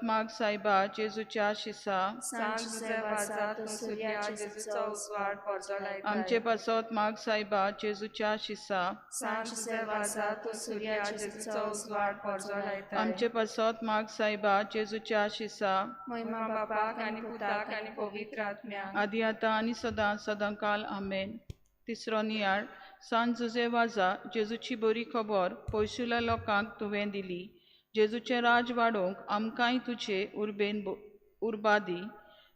पासत माग सायबा जेजूच्या शिसा। सांत जुझे वाजा तूं सुर्या जेजूचो उजवाड परजळायताय। आमचे पासत माग सायबा जेजूच्या शिसा। सांत जुझे वाजा तूं सुर्या जेजूचो उजवाड परजळायताय। आमचे पासत माग सायबा जेजूच्या शिसा। महिमा बापाक आनी पुताक आनी पवित्र आत्म्याक, आदी आतां आनी सदां सदां काल आमेन। तिसरो नियाळ। सांत जुझे वाजा जेजूची बरी खबर पयसुल्या लोकांक तुवें दिली। जेजूचें राज वाडोवंक आमकांय तुजे उर्बेन उर्बा दी।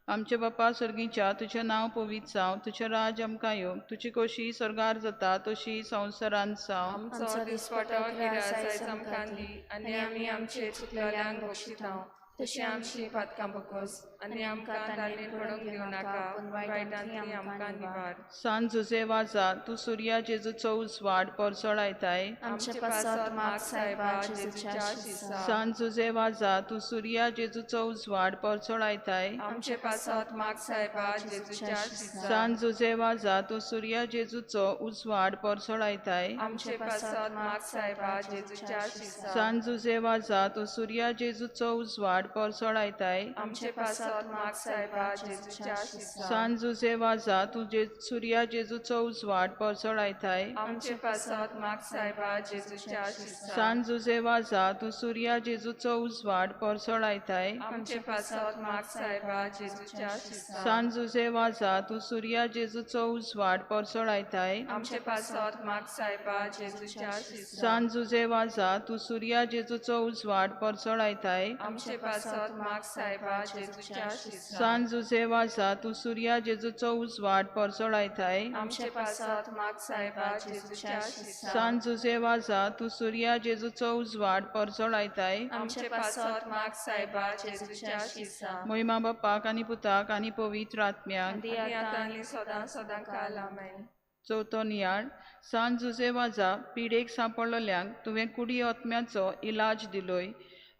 आमचे बापा सर्गीच्या, तुजें नांव पवित्र जावं, तुजें राज आमकां येवं, तुजी कशी स्वर्गार जाता तशी संवसारांत जावं। आमचो दिसपटो गिरास आयज आमकां दी आनी आमी आमचे चुकलेल्यांक बक्षितांव तशी आमची पातकां बकोस आनी आमकां ताळमेळ पडूंक दिवं नाका, पूण वायटांतली आमकां निवार। सांत जुझे वाजा तूं सुर्या जेजूचो उजवाड परजळायताय। आमचे पासत माग सायबा जेजूच्या शिसा। सांत जुझे वाजा तूं सुर्या जेजूचो उजवाड परजळायताय। आमचे पासत माग सायबा जेजूच्या शिसा। सांत जुझे वाजा तूं सुर्या जेजूचो उजवाड परजळायताय। आमचे पासत माग सायबा जेजूच्या शिसा। सांत जुझे वाजा तूं सुर्या जेजूचो उजवाड परजळायताय। आमचे पासत माग सायबा जेजूच्या शिसा। सांत जुझे वाजा तूं सुर्या जेजूचो उजवाड परजळायताय। आमचे पासत माग सायबा जेजूच्या शिसा। सांत जुझे वाजा तूं सुर्या जेजूचो उजवाड परजळायताय। आमचे पासत माग सायबा जेजूच्या शिसा। सांत जुझे वाजा तूं सुर्या जेजूचो उजवाड परजळायताय। आमचे पासत माग सायबा जेजूच्या शिसा। सांत जुझे वाजा तूं सुर्या जेजूचो उजवाड परजळायताय। आमचे पासत माग सायबा जेजूच्या शिसा। सांत जुझे वाजा तूं सुर्या जेजूचो उजवाड परजळायताय। आमचे पासत माग सायबा जेजूच्या शिसा। सांत जुझे वाजा तूं सुर्या जेजूचो उजवाड परजळायताय। आमचे पासत माग सायबा जेजूच्या शिसा। महिमा बापाक आनी पुताक आनी पवित्र आत्म्याक, आनी आतां आनी सदां सदां काल आमेन। चवथो नियाळ। सांत जुझे वाजा पिडेक सांपडलेल्यांक तुवें कुडी आत्म्याचो इलाज दिलोय।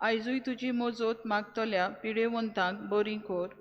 आयजूय तुजी मजत मागतल्या पिडेवंतांक बरी कर।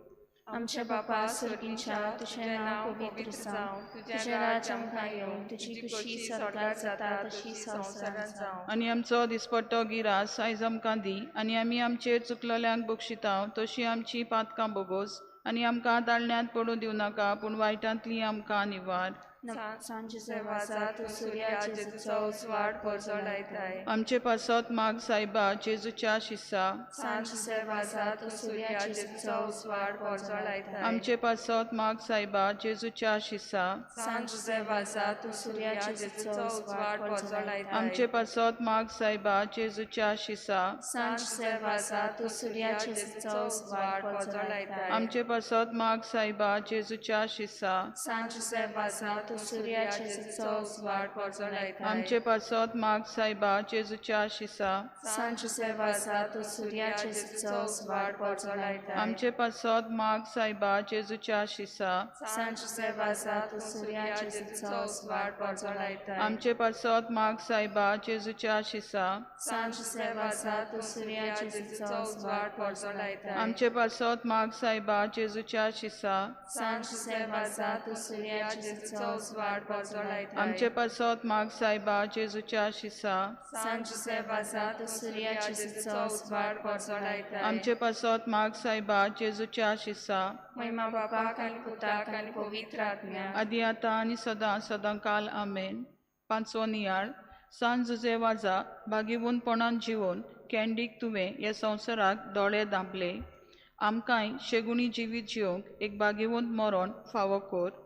आमच्या बापा सर्गीच्या, तुजें नांव पवित्र जावं, तुजें राज आमकां येवं, तुजी खुशी स्वर्गार जाता तशी संवसारांत जावं। आनी आमचो दिसपट्टो गिरास आयज आमकां दी आनी आमी आमचेर चुकलेल्यांक बक्षितांव तशी आमची पातकां बोगोस आनी आमकां दाळण्यांत पडूं दिवं नाका, पूण वायटांतली आमकां निवार। सांत जुझे वाजा तूं सुर्या जेजूचो उजवाड परजळायताय। आमचे पासत माग सायबा जेजूच्या शिसा। सांत जुझे वाजा तूं सुर्या जेजूचो उजवाड परजळायताय। आमचे पासत माग सायबा जेजूच्या शिसा। सांत जुझे वाजा तूं सुर्या जेजूचो उजवाड परजळायताय। आमचे पासत माग सायबा जेजूच्या शिसा। सांत जुझे वाजा तूं सुर्या जेजूचो उजवाड परजळायताय। आमचे पासत माग सायबा जेजूच्या शिसा। सांत जुझे वाजा तूं सुर्या जेजूचो उजवाड परजळायताय। आमचे पासत माग सायबा जेजूच्या शिसा। सांत जुझे वाजा तूं सुर्या जेजूचो उजवाड परजळायताय। आमचे पासत माग सायबा जेजूच्या शिसा। सांत जुझे वाजा तूं सुर्या जेजूचो उजवाड परजळायताय। आमचे पासत माग सायबा जेजूच्या शिसा। सांत जुझे वाजा तूं सुर्या जेजूचो उजवाड परजळायताय। आमचे पासत माग सायबा जेजूच्या शिसा। सांत जुझे वाजा तूं सुर्या जेजूचो उजवाड परजळायताय। आमचे पासत माग सायबा जेजूच्या शिसा। सांत जुझे वाजा तूं सुर्या जेजूचो उजवाड परजळायताय। आमचे पासत माग सायबा जेजूच्या शिसा। महिमा बापाक आनी पुताक आनी पवित्र आत्म्याक, आदी आतां आनी सदां सदां काल आमेन। पांचवो नियाळ। सांत जुझे वाजा भागिवंतपणान जिवन कॅन्डीक तुवें ह्या संवसाराक दोळे धांपले। आमकांय शेगुणी जिवीत जिवंक एक भागिवंत मरण फावो कर।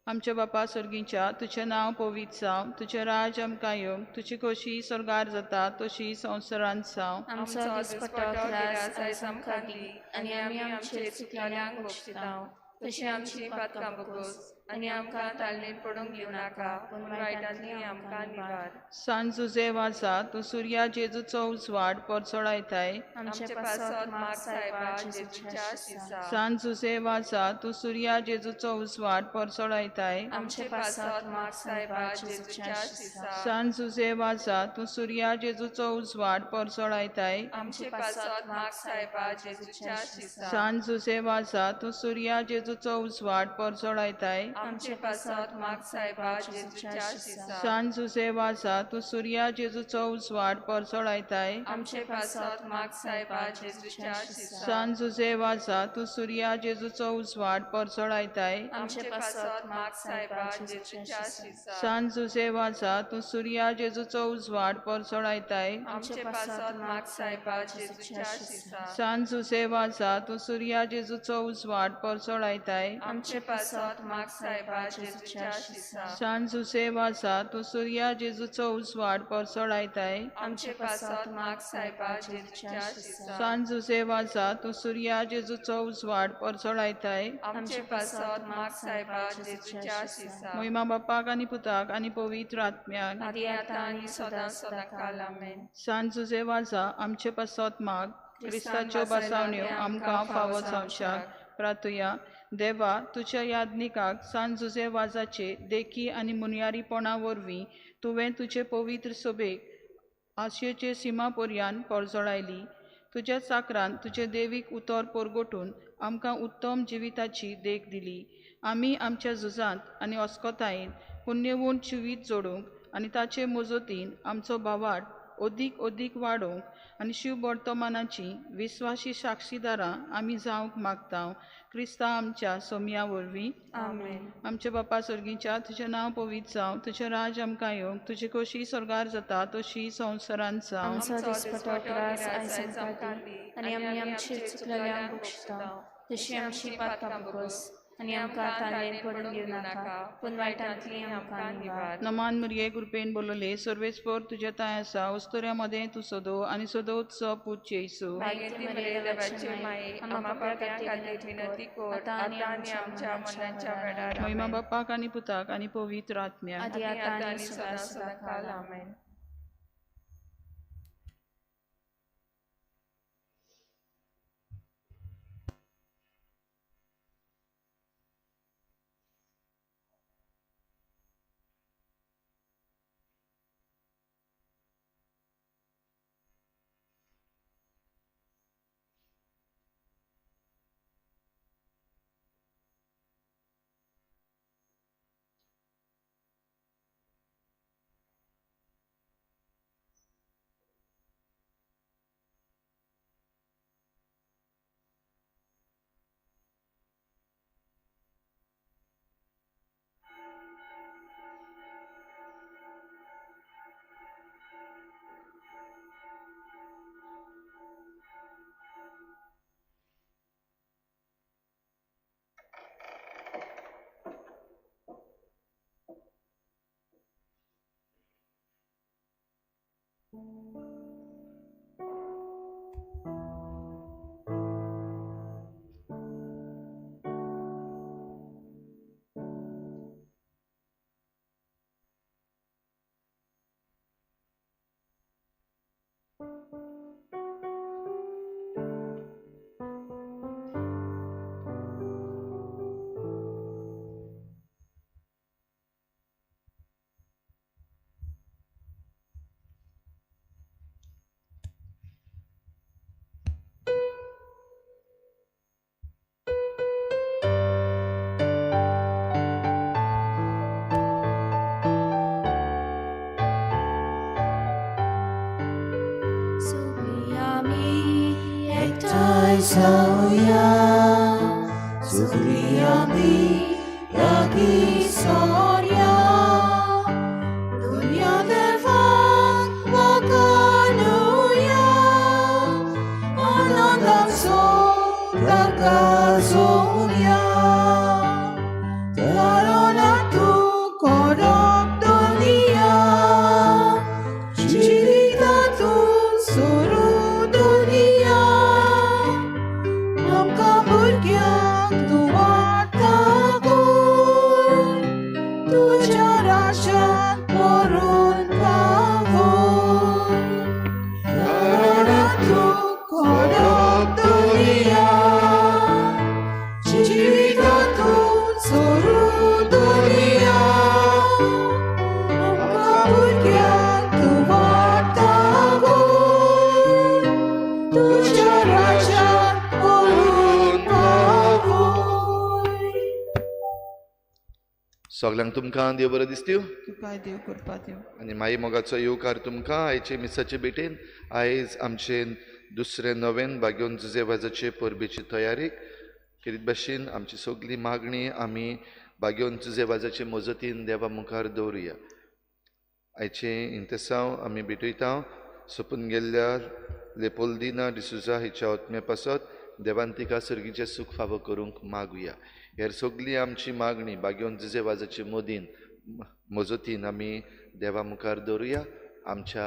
आमच्या बापा सर्गीच्या, तुजें नांव पवित्र जावं, तुजें राज आमकां येवं, तुजी कशी स्वर्गार जाता तशी संवसारांत जावं। आमचो दिसपट्टो गिरास आयज आमकां दी आनी आमी आमचे चुकलेल्यांक बक्षितांव तशी आमची पातकां बकोस आनी आमकां ताळमेळ पडूंक दिवं नाका, पूण वायटांतली आमकां निवार। सांत जुझे वाजा तूं सुर्या जेजूचो उजवाड परजळायताय। आमचे पासत माग सायबा जेजूच्या शिसा। सांत जुझे वाजा तूं सुर्या जेजूचो उजवाड परजळायताय। आमचे पासत माग सायबा जेजूच्या शिसा। सांत जुझे वाजा तूं सुर्या जेजूचो उजवाड परजळायताय। आमचे पासत माग सायबा जेजूच्या शिसा। सांत जुझे वाजा तूं सुर्या जेजूचो उजवाड परजळायताय। आमचे पासत माग सायबा जेजूच्या शिसा. सान जुजे वाजा तूं सुर्या जेजूचो उजवाड परजळायताय. आमचे पासत माग सायबा जेजूच्या शिसा. सान जुजे वाजा तूं सुर्या जेजूचो उजवाड परजळायताय. आमचे पासत माग सायबा जेजूच्या शिसा. सान जुजे वाजा तूं सुर्या जेजूचो उजवाड परजळायताय. आमचे पासत माग सायबा जेजूच्या शिसा. सान जुजे वाजा तूं सुर्या जेजूचो उजवाड परजळायताय. आमचे पासत माग सायबा जेजूच्या शिसा. सान जुजे वाजा तूं सुर्या जेजूचो उजवाड परजळायताय. आमचे पासत माग सायबा जेजूच्या शिसा. सान जुजे वाजा तूं सुर्या जेजूचो उजवाड परजळायताय. आमचे पासत माग सायबा जेजूच्या शिसा. मोहिमा बापाक आनी पुताक आनी पवित्र आत्म्याक. आदी आतां आनी सदां सदां काल. आमेन. सान जुजे वाजा आमचे पासत माग. क्रिस्ताच्यो बसावण्यो आमकां फावो जावच्याक प्रार्थुया. देवा तुज्या यादनिकाक सान जुजे वाजाचे देखी आनी मुनयारीपणा वरवीं तुवें तुजे पवित्र सभेक आशेचे सीमा पर्यान परजळायली. तुज्या चाकरान तुजे देवीक उतर परगटून आमकां उत्तम जिविताची देख दिली. आमी आमच्या झुजांत आनी अस्कतायेन पुण्यवून जिवीत जोडूंक आनी ताचे मजतीन आमचो भावार्थ अदीक अदीक वाडोवंक आनी शिववर्तमानाची विस्वासी साक्षीदारां आमी जावंक मागता. क्रिस्ता आमच्या सोमया वरवीं. आमेन. आमच्या बापा सर्गीच्या तुजें नांव पवित्र जावं, तुजें राज आमकां येवंक, तुजी खोशी स्वर्गार जाता तशी संवसारांत जावं. आमचो दिसपटो ग्रास आयज आमकां दी आनी आमी आमचे चुकलेल्यांक बक्षिता तशी आमची पातकां बोगस आनी आमकां ताणें पडून घेवं नाका पूण वायटांतली आमकां निवार. नमान मुरये कृपेन बोलले सर्वेस्पर तुज्या तांय आसा उस्तुऱ्या मदें तूं सदो आनी सदोच पूत जेसू. मागीर मरे देवाची माई आम्हा पाप्यां खातीर विनंती कर आतां आनी आमच्या मरणाच्या वेळार. महिमा बापाक आनी पुताक आनी पवित्र आत्म्याक. आदी आतां आनी सदां सदां काल. आमेन. Sauya, Sukriyami, Lagi Sorya, Dunya Devan Wakanuya, Anandam So Prakasonya, Taronatu Korok Dunia, Chiritatu Suru Dunia. Dunia, Cita tu सगल्यांक तुमकां देव बरो दिसतीव तुका देव कृपा दिवं. आनी माई मोगाचो येवकार तुमकां आयचे मिसाचे भेटेन. आयज आमचे दुसरे नवेन बागेवन जुजे वाजाचे परबेची तयारेक खेरीत भाशेन आमची सगली मागणी आमी बागेवन जुजे वाजाचे मजतीन देवा मुखार दवरुया. आयचे इंतेसांव आमी भेटयता सोपून गेल्ल्या लेपोल्दिना डिसुजा हिच्या आत्म्या पासत देवान तिका सर्गीचें सूख फावो करूंक मागुया. हेर सगली आमची मागणी बागेवन जुजे वाजाचे मदीन मजतीन आमी देवा मुखार दवरुया. आमच्या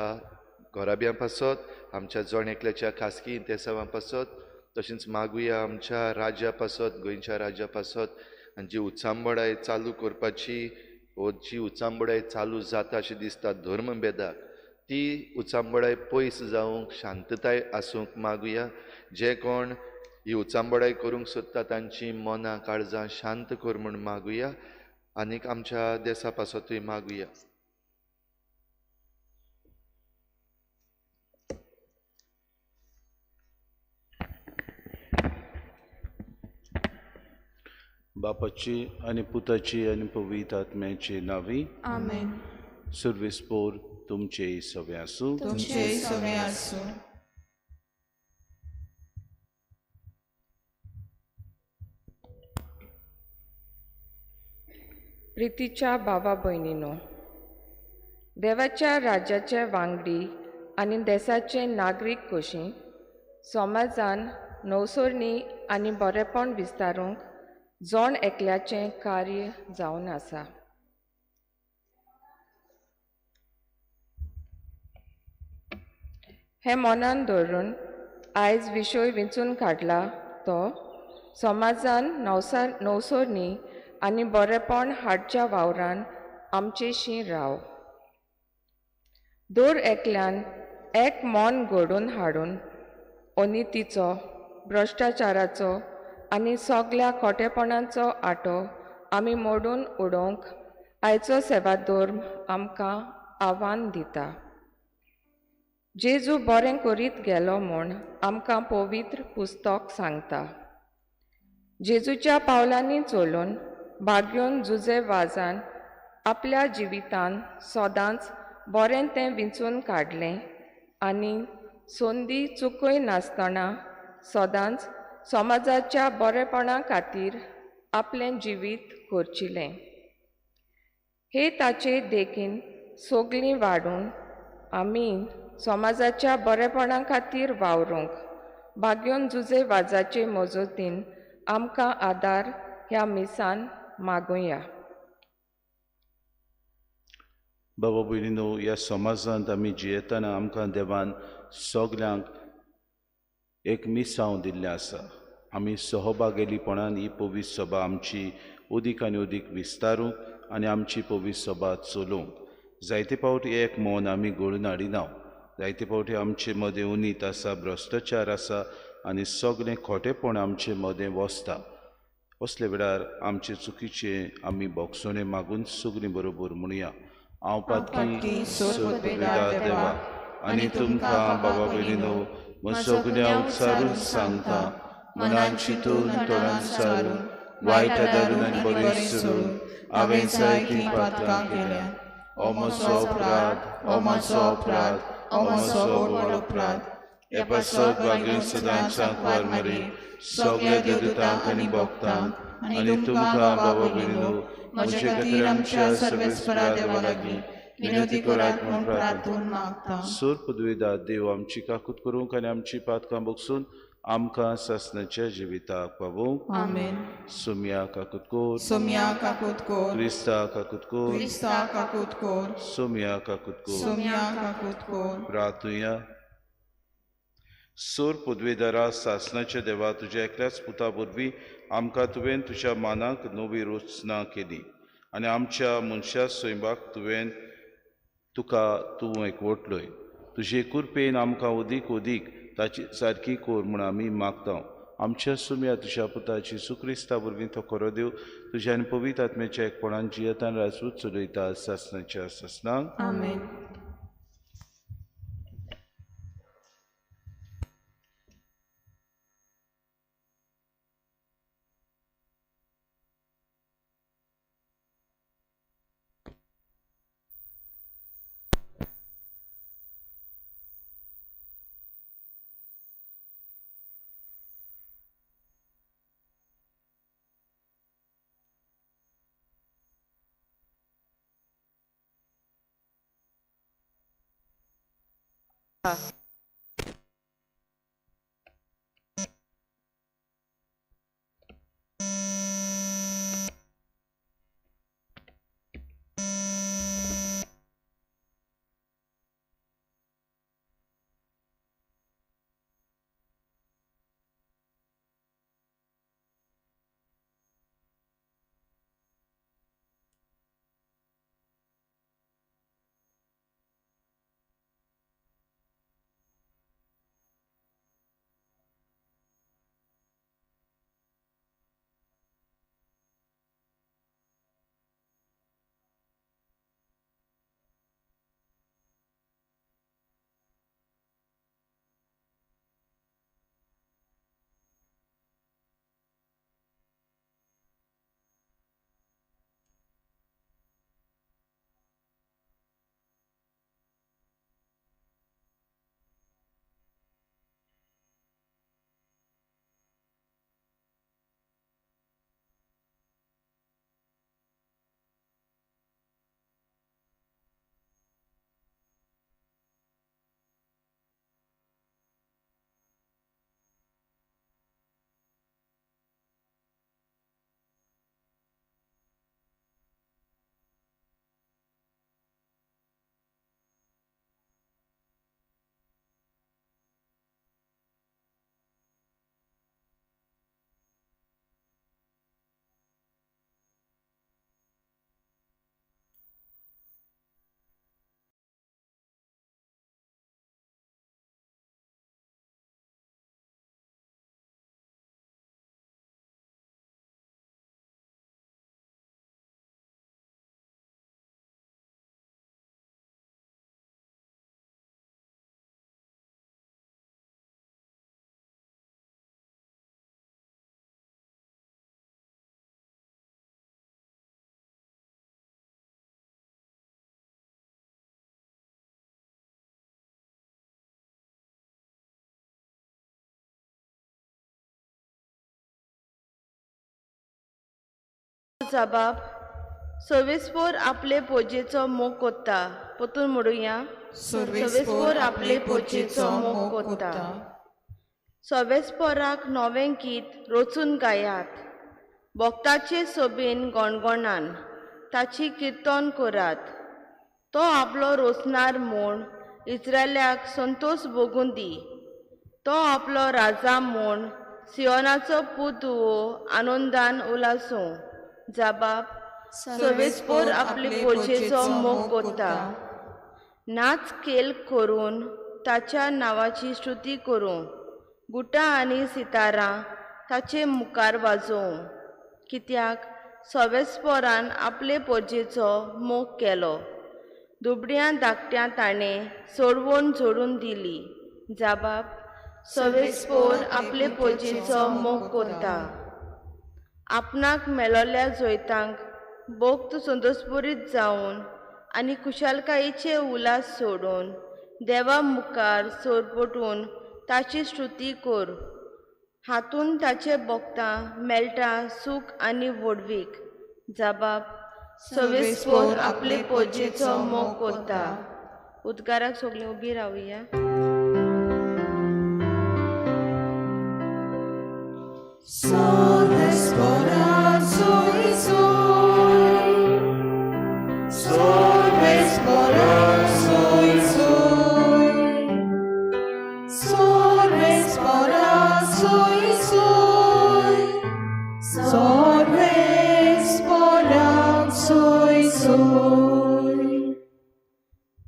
घराब्यां पासत, आमच्या जण एकल्याच्या खासगी इंतेसांवां पासत, तशेंच मागुया आमच्या राज्या पासत, गोंयच्या राज्या पासत आनी जी उचांबळाय चालू करपाची वो जी उचांबळाय चालू जाता अशें दिसता धर्मभेदाक, ती उचांबळाय पयस जावंक शांतताय आसूंक मागुया. जे कोण ही उचांबळाय करूंक सोदता तांची मनां काळजां शांत कर म्हूण मागुया. आनीक आमच्या देसा पासतूय मागुया. बापाची आनी पुताची आनी पवित्र आत्म्याची नांवी आमेन. सुर्वेस्पोर तुमचेय सवे आसूं. तुमचेय सवे आसूं. प्रितीच्या बाबा भयणीनो, देवाच्या राज्याचे वांगडी आनी देसाचे नागरीक कशी समाजान नवसरणी आनी बरेपण विस्तारूंक जण एकल्याचें कार्य जावन आसा. हें मनान धरून आयज विशय विंचून काडला तो समाजान नवसरणी आनी बरेपण हाडच्या वावरान आमचेशी राव. दर एकल्यान एक मन घडोवन हाडून अनितीचो, भ्रश्टाचाराचो आनी सगल्या खोटेपणाचो आटो आमी मोडून उडोवंक आयचो सेवाधर्म आमकां आव्हान दिता. जेजू बरें करीत गेलो म्हूण आमकां पवित्र पुस्तक सांगता. जेजूच्या पावलांनी चलून भाग्योन जुजे वाजान आपल्या जिवितान सदांच बरें तें विंचून काडलें आनी संदी चुकय नासतना सदांच समाजाच्या बरेपणा खातीर आपलें जिवीत खर्चिलें. हे ताचे देखीन सगलीं वाडून आमी समाजाच्या बरेपणा खातीर वावरूंक भाग्योन जुजे वाजाचे मजतीन आमकां आदार ह्या मिसान मागुया. बाबा भयणीनो, ह्या समाजांत आमी जियेतना आमकां देवान सगल्यांक एक मिसांव दिल्लें आसा. आमी सहभागेलीपणान ही पवित्र सभा आमची अदीक आनी अदीक विस्तारूंक आनी आमची पवित्र सभा चलोवंक. जायते फावटी एक मन आमी घडोवन हाडिना. जायते फावटी आमचे मदें उनीत आसा, भ्रश्टाचार आसा आनी सगळें खोटेपण आमचे मदें वसता. असले वेळार आमचे चुकीचे आमी बोगसणे मागून सगळीं बरोबर म्हणया. हांव पातकी सोदपिता देवा आनी तुमकां बाबा भयणीनो म्हजो गुन्यांव सारून सांगता, मनान चिंतून तोंडान सारून वायट आदारून आनी बरें सोडून हांवें जायतीं पातकां केल्या. ओ म्हजो अपराध, ओ म्हजो अपराध, ओ म्हजो व्हड अपराध. हे पासत भाग्योन सदांच सांकवार मरी सगळ्या देवदूतांक आनी भक्तांक आनी तुमकां बाबा भयणीनो म्हजे खातीर आमच्या सर्वेस्परा देवा लागीं विनवती करात म्हूण प्रार्थून मागता. सूर पदवीदार देव आमची काकूत करूंक आनी आमची पातकां बगसून आमकां सासणाच्या जिविताक पावोवंक. आमेन. सोम्या काकूत कोर, सोम्या काकूत कोर, क्रिस्ता काकूत कोर, क्रिस्ता काकूत कोर, सोम्या काकूत कोर, सोम्या काकूत कोर. प्रार्थुया. सूर पदवीदारा सासणाच्या देवा, तुज्या एकल्याच पुता वरवीं आमकां तुवें तुज्या मानाक नवी रचना केली आनी आमच्या मनशा सैमाक तुवें तुका तूं एकवटलोय. तुजे कृपेन आमकां अदीक अदीक ताची सारकी कोर म्हूण आमी मागता. आमच्या सुम्या तुज्या पुताची सुक्रिस्ता वरवीं तो खरो देव तुज्या आनी पवित्र आत्म्याच्या एकपणान जियेतान राजूच चलयता सासणाच्या सासणाक. आमेन. जाबाब सर्वेस्पोर आपले पोजेचो मोग कोत्ता. पोतून म्हणुया, सर्वेस्पोर आपले पोजेचो मोग कोत्ता. सर्वेस्पोराक नवें गीत रचून गायात, भक्ताचे सोबेन गणगणान ताची किर्तन करात. तो आपलो रोचणार म्हूण इस्रायलाक संतोष भोगून दी. तो आपलो राजा म्हूण सियोनाचो पूत आनंदान उलासूं. जाबाब सर्वेस्पोर आपले पोजेचो मोग कोत्ता. नाच खेल करून ताच्या नांवाची स्तुती करूं. गुटां आनी सितारां ताचे मुखार वाजोवं. कित्याक सर्वेस्पोरान आपले पोजेचो मोग केलो. दुबड्यां धाकट्यां ताणें सोडवण जोडून दिली. जाबाब सर्वेस्पोर आपले पोजेचो मोग कोत्ता. आपणाक मेलोल्या जैतांक भक्त संतोषपुरीत जावन आनी खुशालकायेचे उल्हास सोडून देवा मुखार सोरपटून ताची स्तुती कर. हातून ताचे भक्तां मेळटा सूख आनी व्हडवीक. जाबाब सर्वेस्पोर आपले पोजेचो मोग कोत्ता. उद्गाराक सगळीं उबी रावया.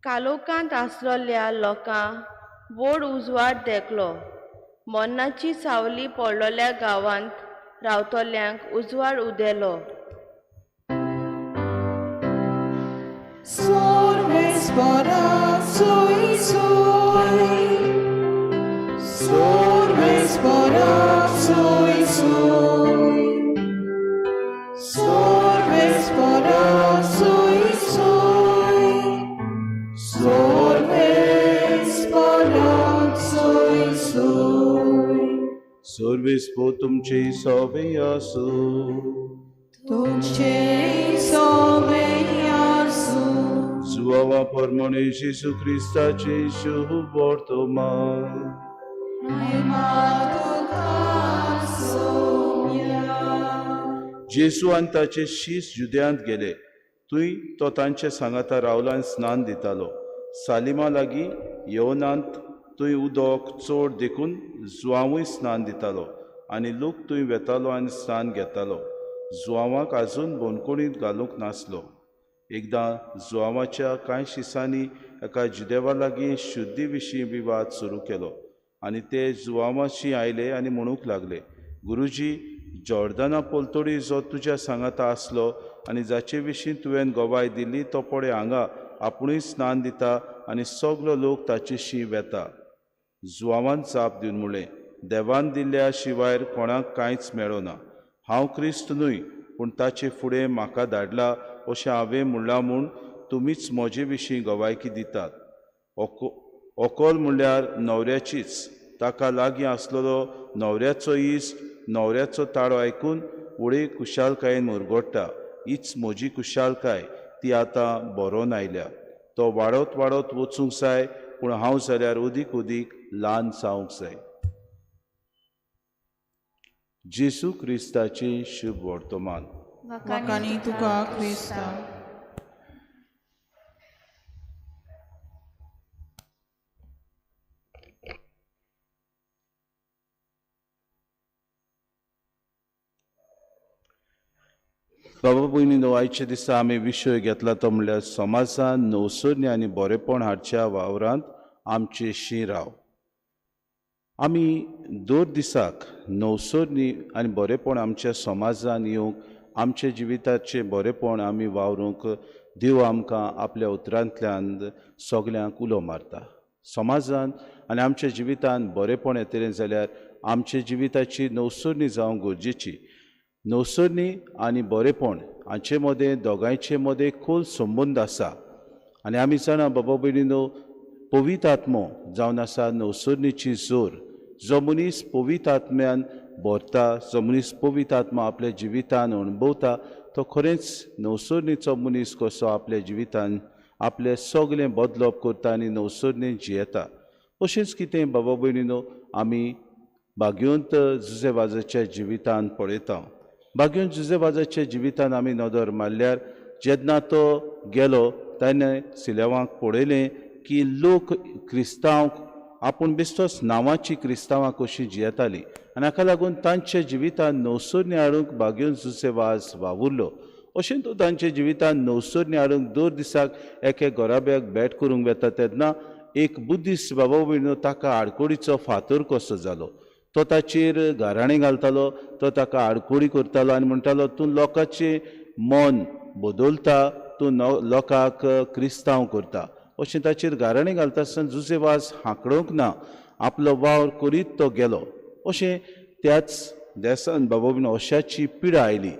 कालोकांत आसलोल्या लोकांक व्हड उजवाड देखलो. मरणाची सावली पडलोल्या गांवांत रावतल्यांक उजवाड उदेलो. सर्वेस्पोर तुमचे सोबे आसूं. तुमचे सोबे आसूं. जुवावा परमणे जेजू क्रिस्ताचे शुभ वर्तमान. जेजू आनी ताचे शीस जुद्यांत गेले. थंय तो तांचे सांगाता रावलो आनी स्नान दितालो. सालिमा लागीं येवनांत थंय उदक चड देखून जुवांवूय स्नान दितालो आनी लोक थंय वेतालो आनी स्नान घेतालो. जुवांवाक आजून बंदखणींत घालूंक नासलो. एकदां जुवांवाच्या कांय शिसांनी एका जुदेवा लागीं शुद्धी विशीं विवाद सुरू केलो आनी ते जुवांवाशी आयले आनी म्हणूंक लागले, गुरुजी, जॉर्दना पलतडी जो तुज्या सांगाता आसलो आनी जाचे विशीं तुवें गवाय दिल्ली तो पळय हांगा आपुणूय स्नान दिता आनी सगलो लोक ताचेशी वेता. जुवांवान जाप दिवन म्हणलें, देवान दिल्ल्या शिवाय कोणाक कांयच मेळना. हांव क्रिस्त न्हय, पूण ताचे फुडें म्हाका धाडला अशें हांवें म्हणलां म्हूण तुमीच म्हजे विशीं गवायकी दितात. ओकोल म्हणल्यार न्हवऱ्याचीच. ताका लागीं आसलेलो न्हवऱ्याचो इश्ट न्हवऱ्याचो ताळो आयकून व्हडे खुशालकायेन मुरगोडटा. हीच म्हजी खुशालकाय, ती आतां बरोवन आयल्या. तो वाडत वाडत वचूंक जाय, पूण हांव जाल्यार अदीक अदीक ल्हान जावंक जाय. जेजू क्रिस्ताचें शुभ वर्तमान. वाखाणी तुका क्रिस्ता. बाबा भयणीनो, आयच्या दिसा आमी विशय घेतला तो म्हणल्यार समाजान नवसरणी आनी बरेपण हाडच्या वावरांत आमचे शी राव. आमी दर दिसाक नवसरणी आनी बरेपण आमच्या समाजान येवंक, आमच्या जिविताचें बरेपण आमी वावरूंक देव आमकां आपल्या उतरांतल्यान सगल्यांक उलो मारता. समाजान आनी आमच्या जिवितान बरेपण येतलें जाल्यार आमच्या जिविताची नवसरणी जावंक गरजेची. नवसरणी आनी बरेपण हांचे मदें दोगांयचे मदें खोल संबंद आसा. आनी आमी जाणा बाबा भयणीनो, पवित्र आत्मो जावन आसा नवसरणीची जोर. जो मनीस पवित्र आत्म्यान भरता, जो मनीस पवित्र आत्मा आपल्या जिवितान अणभवता, तो खरेंच नवसरणीचो मनीस कसो आपल्या जिवितान आपलें सगलें बदलप करता आनी नवसरणी जियेता. अशेंच कितें बाबा भयणीनो आमी भाग्यवंत जुजेवाजाच्या जिवितान पळयता. भाग्यवंत जुजेवाजाच्या जिवितान आमी नदर मारल्यार जेन्ना तो गेलो ताणें सिलेवांक पळयलें की लोक क्रिस्तांव आपूण बेश्टोच नांवाची क्रिस्तांवां कशीं जियेतालीं आनी हाका लागून तांच्या जिवितान नवसरणी हाडूंक भाग्यवंत जुजेवाज वावुरलो. अशें तो तांच्या जिवितान नवसरणी हाडूंक दर दिसाक एके घराब्याक भेट करूंक वेता तेन्ना एक बुद्धिस्ट बाबा भयणीनो ताका आडकोडीचो फातर कसो जालो. तो ताचेर गाराणें घालतालो, तो ताका आडकोडी करतालो आनी म्हणटालो, तूं लोकांचें मन बदलता, तूं लोकांक क्रिस्तांव करता. अशें ताचेर गाराणें घालता आसतना जुजेवाज हांकडोवंक ना, आपलो वावर करीत तो गेलो. अशें त्याच देसान बाबा भयणीनो अशाची पिडा आयली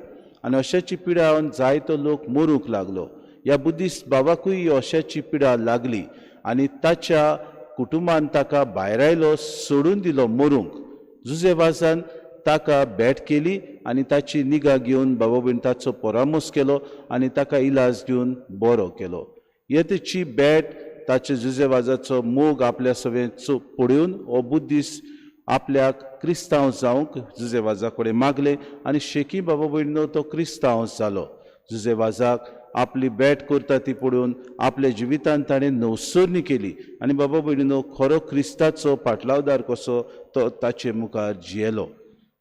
आनी अशाची पिडा येवन जायतो लोक मरूंक लागलो. ह्या बुद्धिस्ट बाबाकूय ही अशाची पिडा लागली आनी ताच्या कुटुंबान ताका भायरायलो, सोडून दिलो मरूंक. जुजेवाजान ताका भेट केली आनी ताची निगा घेवन बाबा भयण ताचो परामर्श केलो आनी ताका इलाज दिवन बरो केलो. हे तेची भेट, ताचे जुजेवाजाचो मोग आपल्या सवें पळोवन हो बुद्धिस्ट आपल्याक क्रिस्तांव जावंक जुजेवाजा कडेन मागलें आनी शेकी बाबा भयणीनो तो क्रिस्तांव जालो. जुजेवाजाक आपली भेट करता ती पळोवन आपल्या जिवितान ताणें नवसरणी केली आनी बाबा भयणीनो खरो क्रिस्ताचो पाटलावदार कसो तो ताचे मुखार जियेलो.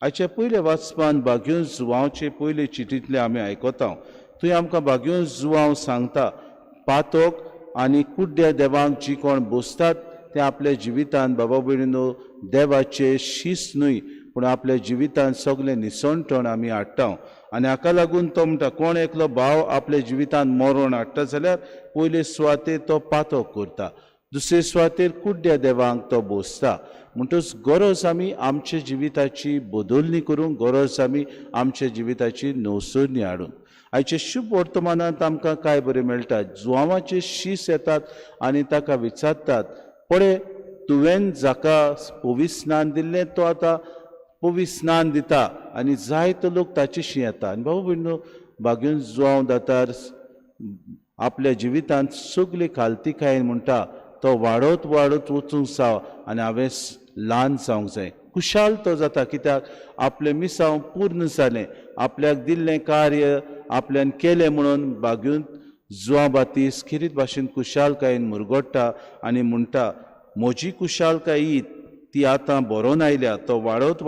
आयच्या पयल्या वाचपान भाग्यवंत जुवांवचे पयले चिटींतले आमी आयकता. थंय आमकां भाग्यवंत जुवांव सांगता, पातोक आनी कुड्ड्या देवांक जी कोण बसतात ते आपल्या जिवितान बाबा भयणीनो देवाचे शीस न्हय, पूण आपल्या जिवितान सगळें निसणटण आमी हाडटा. आनी हाका लागून तो म्हणटा, कोण एकलो भाव आपल्या जिवितान मरण हाडटा जाल्यार पयले सुवातेर तो पातक करता, दुसरे सुवातेर कुड्ड्या देवांक तो बसता. म्हणटच गरज आमी आमच्या जिविताची बदलणी करूंक, गरज आमी आमच्या जिविताची नवसरणी हाडूंक. आयच्या शुभ वर्तमानांत आमकां कांय बरें मेळटा. जुवांवाचे शीस येतात आनी ताका विचारतात, पळय तुवें जाका पवित्र स्नान दिल्लें तो आतां पवित्र स्नान दिता आनी जायतो लोक ताचेशी येता. आनी बाबा भयणीनो भाग्यवंत जुवांव दातार आपल्या जिवितांत सगली खालतीकायेन म्हणटा तो वाडत वाडत वचूंक जाव आनी हांवें ल्हान जावंक जाय. खुशाल तो जाता कित्याक आपलें मिसांव पूर्ण जालें, आपल्याक दिल्लें कार्य आपल्यान केलें म्हणून बागून जुआंव बातीस खेरीत भाशेन खुशालकायेन मुरगोडटा आनी म्हणटा म्हजी खुशालकाय ही ती आतां बरोवन आयल्या, तो वाडत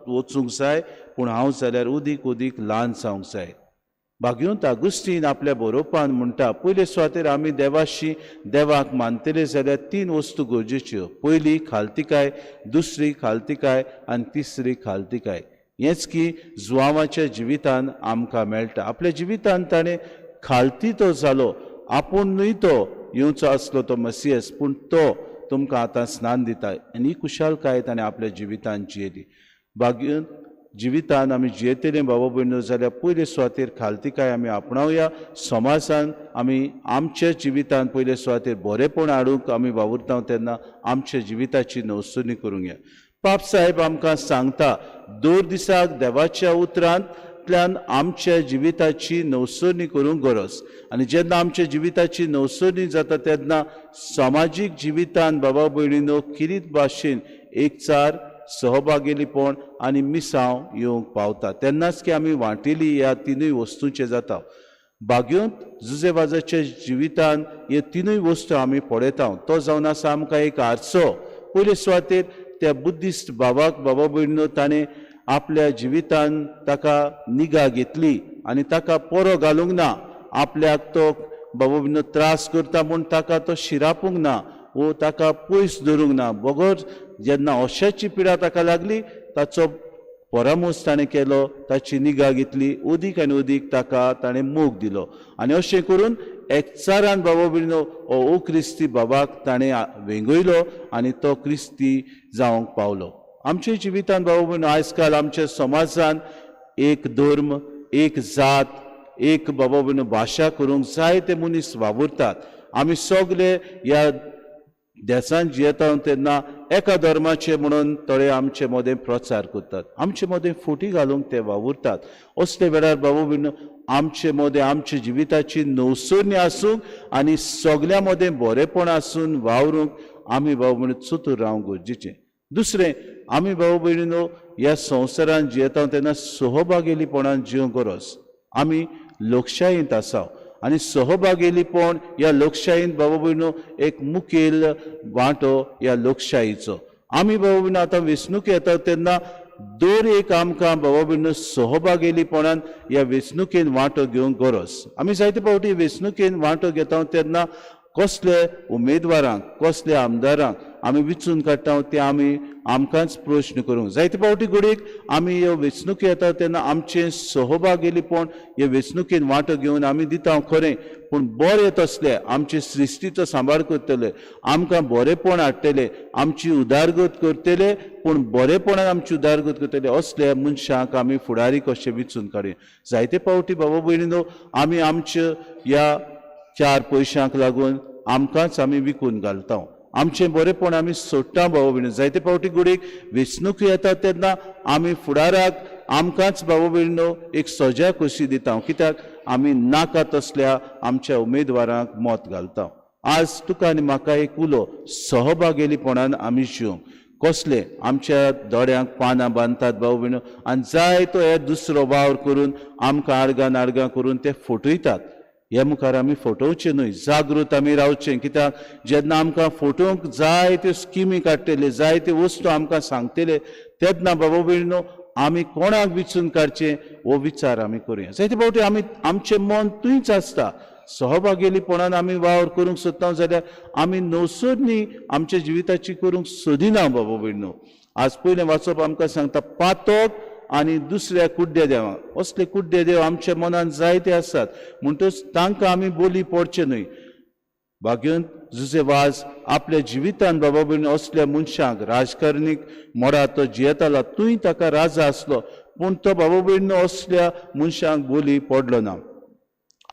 वचूंक जाय पूण हांव जाल्यार उदीक उदीक ल्हान जावंक जाय. भाग्यवंत आगुस्तीन आपल्या बरोवपान म्हणटा पयले सुवातेर आमी देवाशी देवाक मानतले जाल्यार तीन वस्तू गरजेच्यो, पयली खालतीकाय, दुसरी खालतीकाय आनी तिसरी खालतीकाय. हेंच की जुआंवाच्या जिवितान आमकां मेळटा. आपल्या जिवितान ताणें खालती तो जालो, आपूण न्हय तो येवचो आसलो तो मसियस, पूण तो तुमकां आतां स्नान दिता आनी ही खुशालकाय ताणें आपल्या जिवितान जियेली. भाग्य जिवितान आमी जियेतले बाबा भयणो जाल्यार पयले सुवातेर खालतीकाय आमी आपणावया. समाजान आमी आमच्या जिवितान पयले सुवातेर बरेपण हाडूंक आमी वावुरता तेन्ना आमच्या जिविताची नवसुनी करूंक या. पाप साहेब आमकां सांगता दर दिसाक देवाच्या उतरांतल्यान आमच्या जिविताची नवसरणी करूंक गरज आनी जेन्ना आमच्या जिविताची नवसरणी जाता तेन्ना समाजीक जिवितान बाबा भयणीनो किरीत भाशेन एकचार, सहभागेलीपण आनी मिसांव येवंक पावता. तेन्नाच की आमी वांटेली ह्या तिनूय वस्तूंचे जाता. भाग्यवंत जुजेवाजाच्या जिवितान हे तिनूय वस्तू आमी पळयता. तो जावन आसा आमकां एक आरसो. पयले सुवातेर त्या बुद्धिस्ट बाबाक बाबा भयणीनो ताणें आपल्या जिवितान ताका निगा घेतली आनी ताका पोरो घालूंक ना, आपल्याक तो बाबा भयणीनो त्रास करता म्हूण ताका तो शिरापूंक ना वो ताका पयस धरूंक ना. बगर जेन्ना अशाची पिडा ताका लागली ताचो परामोस ताणें केलो, ताची निगा घेतली, उदीक आनी उदीक ताका ताणें मोग दिलो आनी अशें करून एकचारान बाबा भयणीनो हो क्रिस्ती बाबाक ताणें वेंगयलो आनी तो क्रिस्ती जावंक पावलो. आमच्या जिवितान बाबा भयणीनो आयज काल आमच्या समाजान एक धर्म, एक जात, एक बाबा भयणीनो भाशा करूंक जायते मनीस वावुरतात. आमी सगले ह्या देसान जियेता तेन्ना एका धर्माचे म्हणून थोडे आमचे मदें प्रचार करतात, आमचे मदें फुटी घालूंक ते वावुरतात. असले वेळार बाबा भयणीनो आमचे मदें आमच्या जिविताची नवसरणी आसूंक आनी सगल्या मदें बरेपण आसून वावरूंक आमी बाबा भयणीनो चतूर रावंक गरजेचें. दुसरें, आमी बाबा भयणीनो ह्या संवसारान जियेता तेन्ना सहभागेलीपणान जिवंक गरज. आमी लोकशायेंत आसा आनी सहभागेलीपण ह्या लोकशायेंत बाबा भयणीनो एक मुखेल वांटो ह्या लोकशायेचो. आमी बाबा भयणीनो आतां वेंचणूक येता तेन्ना दर एक आमकां बाबा भयणीनो सहभागेलीपणान ह्या वेंचणुकेन वांटो घेवंक गरज. आमी जायते फावटी वेंचणुकेन वांटो घेता तेन्ना कसले उमेदवारांक, कसले आमदारांक आमी विचून काडटा ते आमी आमकांच प्रश्न करूंक. जायते फावटी घडयेक आमी ह्यो वेंचणुकी येता तेन्ना आमचें सहभागेलीपण हे वेंचणुकेन वांटो घेवन आमी दिता खरें, पूण बरें तसले आमचे सृश्टीचो सांबाळ करतले, आमकां बरेपण हाडटले, आमची उदारगत करतले, पूण बरेपणान आमची उदारगत करतले असले मनशांक आमी फुडारी कशे विचून काडया. जायते फावटी बाबा भयणीनो आमी आमच्या ह्या चार पयशांक लागून आमकांच आमी विकून घालता, आमचें बरेपण आमी सोडटा बाबा भयणीनो. जायते फावटी घडयेक वेंचणूक येता तेन्ना आमी फुडाराक आमकांच बाबा भयणीनो एक सजा कशी दिता, कित्याक आमी नाका तसल्या आमच्या उमेदवारांक मत घालता. आज तुका आनी म्हाका एक उलो सहभागेलीपणान आमी जिवंक. कसले आमच्या दोळ्यांक पानां बांदतात बाबा भयणीनो आनी जाय तो हे दुसरो वावर करून आमकां आडगां नाडगां करून ते फटयतात. हे मुखार आमी फटोवचें न्हय, जागृत आमी रावचें, कित्याक जेन्ना आमकां फटोवंक जाय त्यो स्किमी काडटले, जाय त्यो वस्तू आमकां सांगतले तेन्ना बाबा भयणीनो आमी कोणाक विचून काडचें हो विचार आमी करुया. जायते फावटी आमी आमचें मन थंयच आसता. सहभागेलीपणान आमी वावर करूंक सोदता जाल्यार आमी नवसरणी आमच्या जिविताची करूंक सोदिना बाबा भयणीनो. आज पयलें वाचप आमकां सांगता पातक आनी दुसऱ्या कुड्ड्या देवांक. असले कुड्डे देव आमच्या मनान जायते आसात म्हणटच तांकां आमी बोली पडचें न्हय. भाग्यवंत जुजे वाज आपल्या जिवितान बाबा भयणीनो असल्या मनशांक राजकारणीक मोडा तो जियेतालो, तूंय ताका राजा आसलो पूण तो बाबा भयणीनो असल्या मनशांक बोली पडलो ना.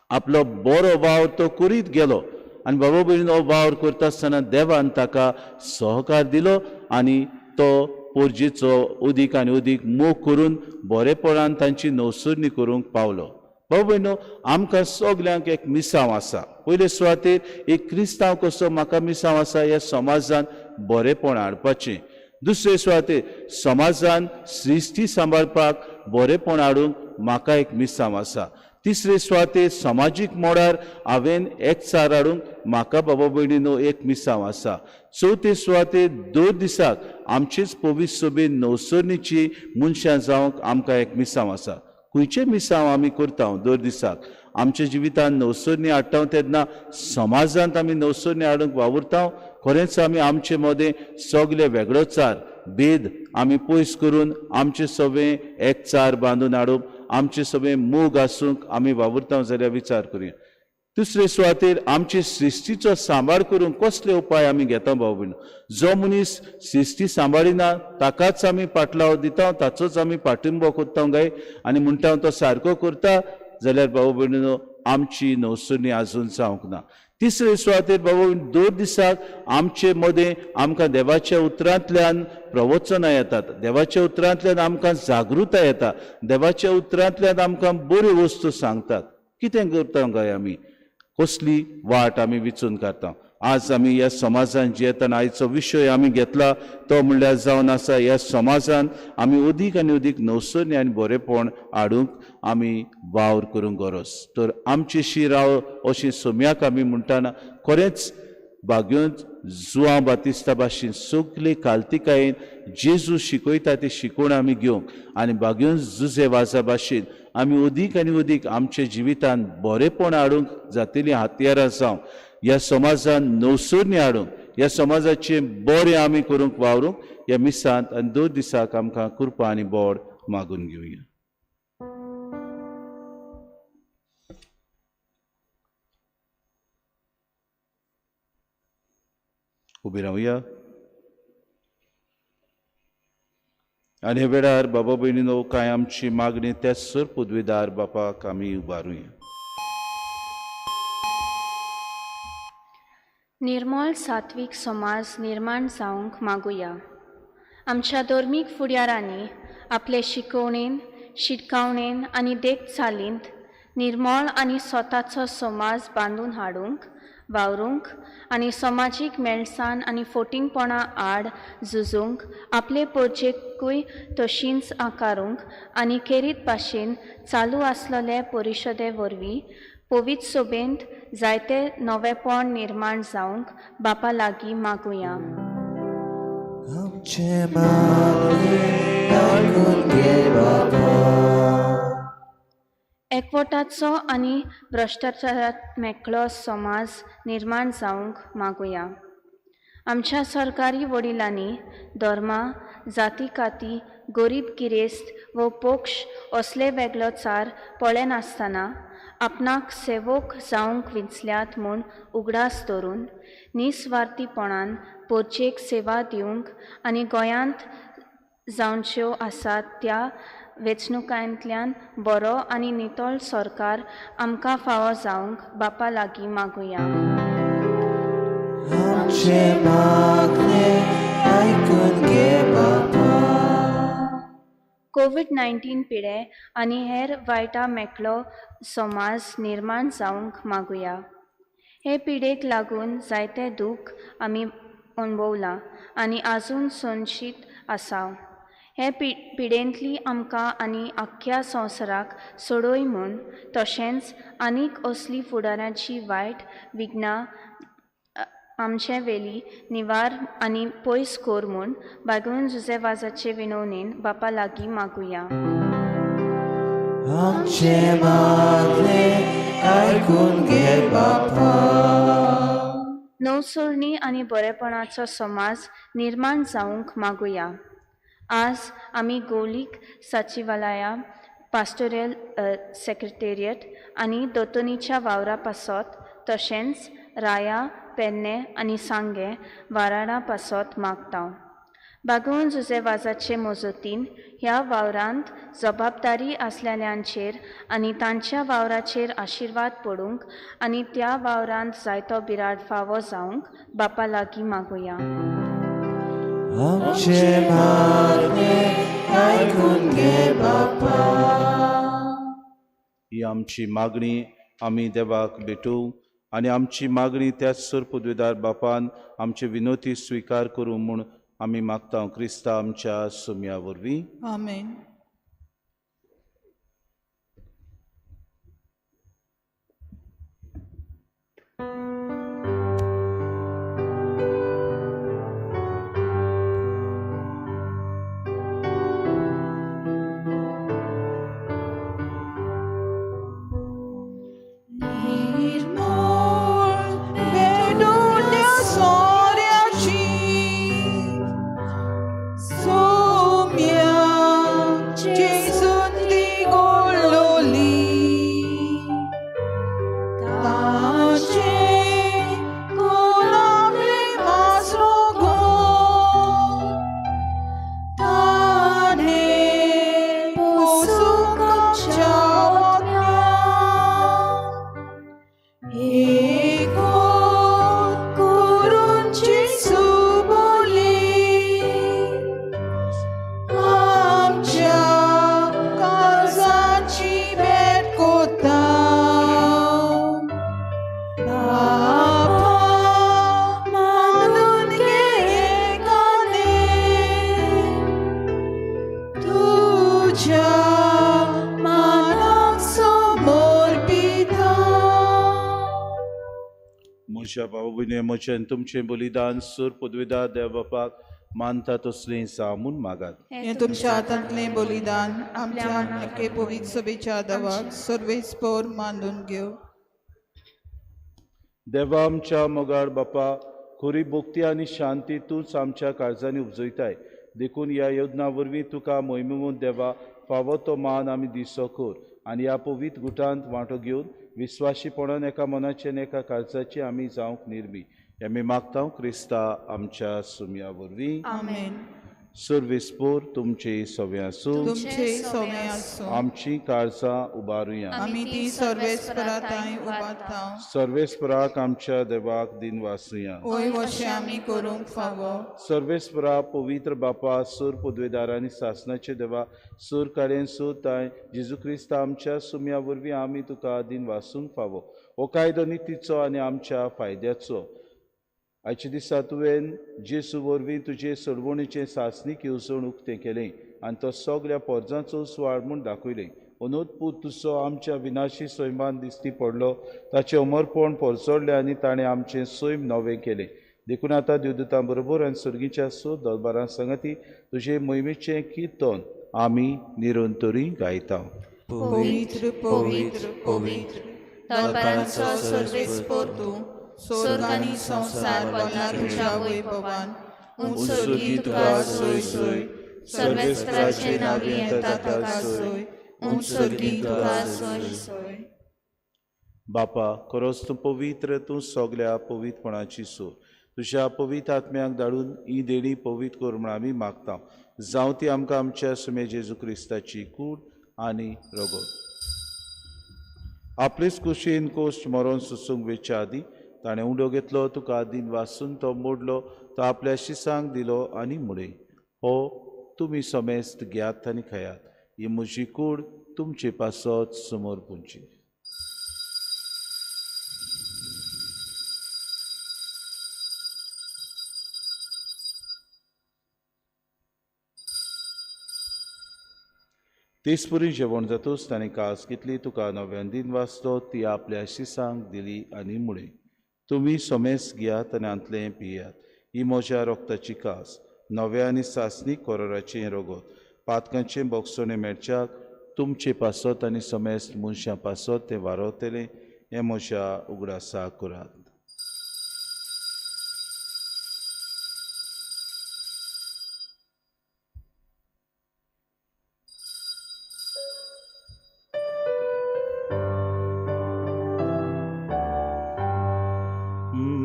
आपलो बरो वावर तो करीत गेलो आनी बाबा भयणीनो वावर करता आसतना देवान ताका सहकार दिलो आनी तो पोरजेचो उदीक आनी उदीक मोग करून बरेपणान तांची नवसरणी करूंक पावलो. भाव भयणो, आमकां सगल्यांक एक मिसांव आसा. पयले सुवातेर एक क्रिस्तांव कसो म्हाका मिसांव आसा ह्या समाजान बरेंपण हाडपाचें. दुसरे सुवातेर समाजान सृश्टी सांबाळपाक बरेंपण हाडूंक म्हाका एक मिसांव आसा. तिसरे सुवातेर समाजीक मोडार हांवें एकचार हाडूंक म्हाका बाबा भयणीनो एक मिसांव आसा. चवथे सुवातेर दर दिसाक आमचेच पवित्र सभेन नवसरणीची मनशां जावंक आमकां एक मिसांव आसा. खंयचें मिसांव आमी करता दर दिसाक आमच्या जिवितांत नवसरणी हाडटा तेन्ना समाजांत आमी नवसरणी हाडूंक वावुरता. खरेंच आमी आमचे मदें सगळे वेगळोचार भेद आमी पयस करून आमचे सगळें एकचार बांदून हाडूंक आमचे सगळें मोग आसूंक आमी वावुरता जाल्यार विचार करुया. दुसरे सुवातेर आमचे सृश्टीचो सांबाळ करूंक कसले उपाय आमी घेता भाव भयण. जो मनीस सृश्टी सांबाळिना ताकाच आमी पाटलाव दिता, ताचोच आमी पाठिंबो करता गाय आनी म्हणटा तो सारको करता जाल्यार भाव भयणीनो आमची नवसरणी आजून जावंक ना. तिसरे सुवातेर बाबा दर दिसाक आमचे मदें आमकां देवाच्या उतरांतल्यान प्रवचनां येतात, देवाच्या उतरांतल्यान आमकां जागृताय येता, देवाच्या उतरांतल्यान आमकां बऱ्यो वस्तू सांगतात. कितें करता काय आमी, कसली वाट आमी विचून काडटा. आज आमी ह्या समाजान जियेतना आयचो विशय आमी घेतला तो म्हणल्यार जावन आसा ह्या समाजान आमी अदीक आनी अदीक नवसरणी आनी बरेंपण हाडूंक आमी वावर करूंक गरज. तर आमची शी राव अशी सोम्याक आमी म्हणटाना खरेंच बागयोन जुआंव बातिस्ता भाशेन सगळे कालतिकायेन जेजू शिकयता ती शिकवण आमी घेवंक आनी बागयोन जुजे वाजा भाशेन आमी अदीक आनी अदीक आमच्या जिवितान बरेंपण हाडूंक जातली हत्यारां जावंक, ह्या समाजान नवसरणी हाडूंक, ह्या समाजाचें बरें आमी करूंक वावरूंक ह्या मिसांत आनी दर दिसाक आमकां कृपा आनी बोड मागून घेवया. उबी रावया आनी हे वेळार बाबा भयणीनो कांय आमची मागणी त्याच सर पदवीदार बापाक आमी उबारुया. निर्मळ सात्वीक समाज निर्माण जावंक मागुया. आमच्या धर्मीक फुडारांनी आपले शिकवणेन, शिटकावणेन आनी देख चालींत निर्मळ आनी स्वताचो समाज बांदून हाडूंक वावरूंक आनी समाजीक मेळसाण आनी फोटिंगपणा आड झुजूंक आपले पोरचेकूय तशींच आकारूंक आनी खेरीत भाशेन चालू आसलेले परिशदे वरवीं पवित्र सभेंत जायते नवेपण निर्माण जावंक बापा लागीं मागुया. एकवटाचो आनी भ्रश्टाचारांत मेकळो समाज निर्माण जावंक मागुया. आमच्या सरकारी वडिलांनी धर्मा, जाती काती, गरीब गिरेस्त व पक्ष असले वेगळोचार पळयनासतना आपणाक सेवक जावंक विंचल्यात म्हूण उगडास दवरून निस्वार्थीपणान पोरचेक सेवा दिवंक आनी गोंयांत जावच्यो आसात त्या वेंचणुकांतल्यान बरो आनी नितळ सरकार आमकां फावो जावंक बापा लागीं मागुया. कोवीड-19 पिडे आनी हेर वायटा मेकळो समाज निर्माण जावंक मागुया. हे पिडेक लागून जायते दूख आमी अणभवलां आनी आजून सोंशीत आसा. हे पिडेंतली आमकां आनी आख्ख्या संवसाराक सोडय म्हूण तशेंच आनीक असली फुडाराची वायट विघ्नां आमचे वेली निवार आनी पयस कर म्हूण बागोवन जुजे वाजाचे विनवणेन बापा लागीं मागुया. नवसरणी आनी बरेपणाचो समाज निर्माण जावंक मागुया. आज आमी गोलीक सचिवालया, पास्टोरियल सेक्रेटेरियट आनी दोतोनीच्या वावरा पासत तशेंच राया, पेडणे आनी सांगें वाराडा पासत मागता. बागोवन जुजे वाजाचे मजतीन ह्या वावरांत जबाबदारी आसलेल्यांचेर आनी तांच्या वावराचेर आशिर्वाद पडूंक आनी त्या वावरांत जायतो बिराड फावो जावंक बापा लागीं मागुया. ही आमची मागणी आमी देवाक भेटूं आनी आमची मागणी त्याच सूर पदवीदार बापान आमची विनोती स्विकार करूं म्हूण आमी मागता क्रिस्ता आमच्या सुम्या वरवीं. आमेन. म्हजें तुमचें बलिदान सूर पदवीदार देव बापाक मानता तसलें जावं मागात. हें तुमच्या हातांतलें बलिदान आमच्या एके पवित्र सभेच्या देवाक सर्वेस्पोर मानून घेव. देवा आमच्या मोगाळ बापा, खरी भक्ती आनी शांती तूंच आमच्या काळजांनी उपजयताय, देखून ह्या योजना वरवीं तुका मोहिमेमून देवा फावो तो मान आमी दिसो कर आनी ह्या पवित्र गुटांत वांटो घेवन विस्वाशीपणान एका मनाचे आनी एका काळजाची आमी जावंक निर्मी. आमी मागता क्रिस्ता आमच्या सुम्या वरवीं. आमेन. सर्वेस्पोर तुमचे सवे आसूं. तुमचे सवे आसूं. आमची काळजां उबारुया. आमी ती सर्वेस्परा तांय उबारता. सर्वेस्पराक आमच्या देवाक दिन वासुया. ओय वशें आमी करूंक फावो. सर्वेस्परा पवित्र बापा, सूर पदवेदार आनी सासनाचे देवा, सूर काडेन सूर तांय जेजू क्रिस्ता आमच्या सुम्या वरवीं आमी तुका दिन वासूंक फावो. हो कायदो नितीचो आनी आमच्या फायद्याचो. आयच्या दिसा तुवें जेसू वरवीं तुजे सोडवणीचें सासणीक येवजण उक्तें केलें आनी तो सगळ्या पोरजांचो सुवाळ म्हूण दाखयलें. अनूत पूत तुजो आमच्या विनाशी सैमान दिश्टी पडलो, ताचें अमरपण पोरचोडलें आनी ताणें आमचें सैम नवें केलें. देखून आतां देवदूतां बरोबर आनी सर्गीच्या सो दरबारां सांगाती तुजे मोहिमेचें किर्तन आमी निरंतरी गायता. पवित्र पवित्र पवित्र दरबारांचो सर्वेस्पोर तूं, स्वर्ग आनी संवसार भरला तुज्या वैभवान. उंच स्वर्गी तुका सोय सोय, सर्वेस्पराचे नांव येता ताका सोय, उंच स्वर्गी तुका सोय सोय. बापा, खरोच तूं पवित्र, तूं सगल्या पवित्रपणाची सोय. तुज्या पवित्र आत्म्याक धाडून ही देणी पवित्र कर म्हूण आमी मागता. जावं ती आमकां आमच्या सुमे जेजू क्रिस्ताची कूड आनी रगत. आपलेच कुशीन कोश्ट मरोन सोसूंक वेच्या आदीं ताणें उंडो घेतलो, तुका दिन वासून तो मोडलो, तो आपल्या शिसांक दिलो आनी म्हळें, हो तुमी समेस्त घेयात आनी खायात, ही म्हजी कूड तुमचे पासत समोर पुंची. तेचपरी जेवण जातूच ताणें कास घेतली, तुका नव्यान दिन वाचलो, ती आपल्या शिसांक दिली आनी म्हळें, तुमी समेस्त घेयात आनी हांतलें पियात, ही म्हज्या रोगताची कास, नव्या आनी सासणीक कोरोराचें रगत, पातकांचें बोगसणें मेळच्याक तुमचे पासत आनी समेस्त मनशां पासत तें वारवतलें, हें म्हज्या उगडासा करात.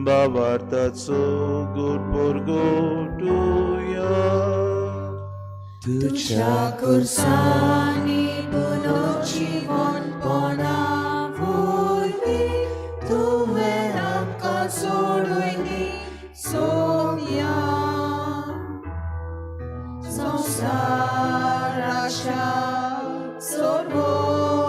भावार्थाचो गोड परगटुया. तुज्या खुर्सांनी पुनर्जिवनपणा वरवीं तुवें आमकां सोडयली सोम्या. संवसाराच्या सोडवणदारा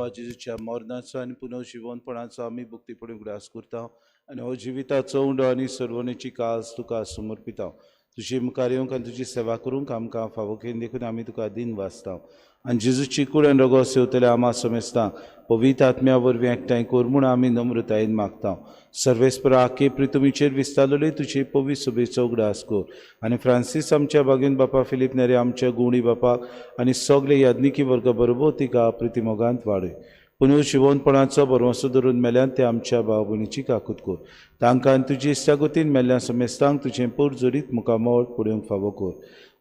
बापा जेजूच्या मरणाचो आनी पुनर्जिवनपणाचो आमी भक्तीपणी उगडास करता आनी हो जिविताचो उंडो आनी सर्वणेची काज तुका समर्पिता. तुजे मुखार येवंक आनी तुजी सेवा करूंक आमकां फावो केली देखून आमी तुका दिन वाचता आनी जेजूची कूड आनी रगत सेवतले आमा समेस्तांक पवित्र आत्म्या वरवीं एकठांय कर म्हूण आमी नम्रतायेन मागता. सर्वेस्परा आखे प्रितुमीचेर विस्तारलेले तुजे पवित्र सभेचो उगडास कर आनी फ्रांसीस आमच्या बागेन बापा फिलीप नेरे आमच्या गुवणी बापाक आनी सगळे याज्ञिकी वर्ग बरोबर तिका प्रितिमोगांत वाडय. पुनर्जिवनपणाचो भरवंसो धरून मेल्यान ते आमच्या भाव भयणीची काकूत कर. तांकां आनी तुजी इश्टागतीन मेल्ल्या समेस्तांक तुजें पोरजोरीत मुखामळ पळोवंक फावो कर.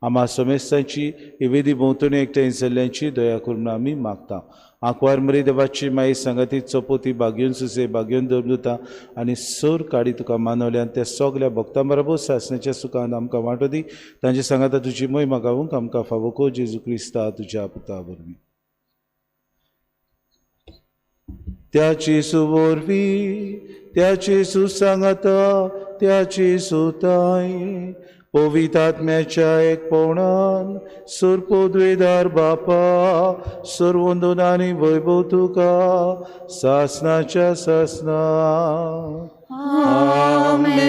आमा समेस्तांची ही वेदी भोंवतणी एकठांय जाल्ल्यांची दया करून आमी मागता. आंकवार मरी देवाची माई सांगाती चपोती बागेवन सुसे बागेवन दवरता आनी सोर काडी तुका मानवल्यान त्या सगल्या भक्तां बरोबर सासण्याच्या सुखान आमकां वांटो दी. तांचे सांगाता तुजी मोहिमा गावूंक आमकां फावो कर जेजू क्रिस्ता तुज्या पुता वरवीं. त्या जेजू वरवीं, त्या जेजू सांगाता, त्या जेजू ताई पवित्र आत्म्याच्या एकपणान सुरपोद्वेदार बापा सर्वंदन आनी वैभव तुका सासनाच्या सासना. आमेन.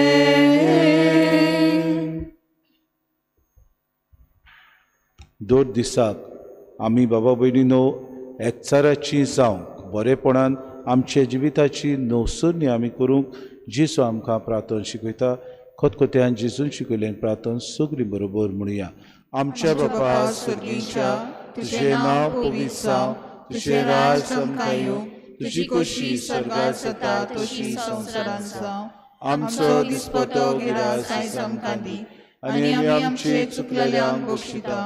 दर दिसाक आमी बाबा भयणीनो एकचाराची जावंक बरेपणान आमच्या जिविताची नवसरणी आमी करूंक जेजू आमकां प्रार्थना शिकयता. खतखत्यान जेजून शिकयल्ल्यान प्रार्थना सगळीं बरोबर म्हणुया. आमच्या बापा स्वर्गीच्या, तुजें नांव पवित्र जावं, तुजें राज आमकां येवं, तुजी खोशी स्वर्गार जाता तशी संवसारांत जावं. आमचो दिसपटो गिरास आयज आमकां दी आनी आमी आमचे चुकलेल्यांक बक्षिता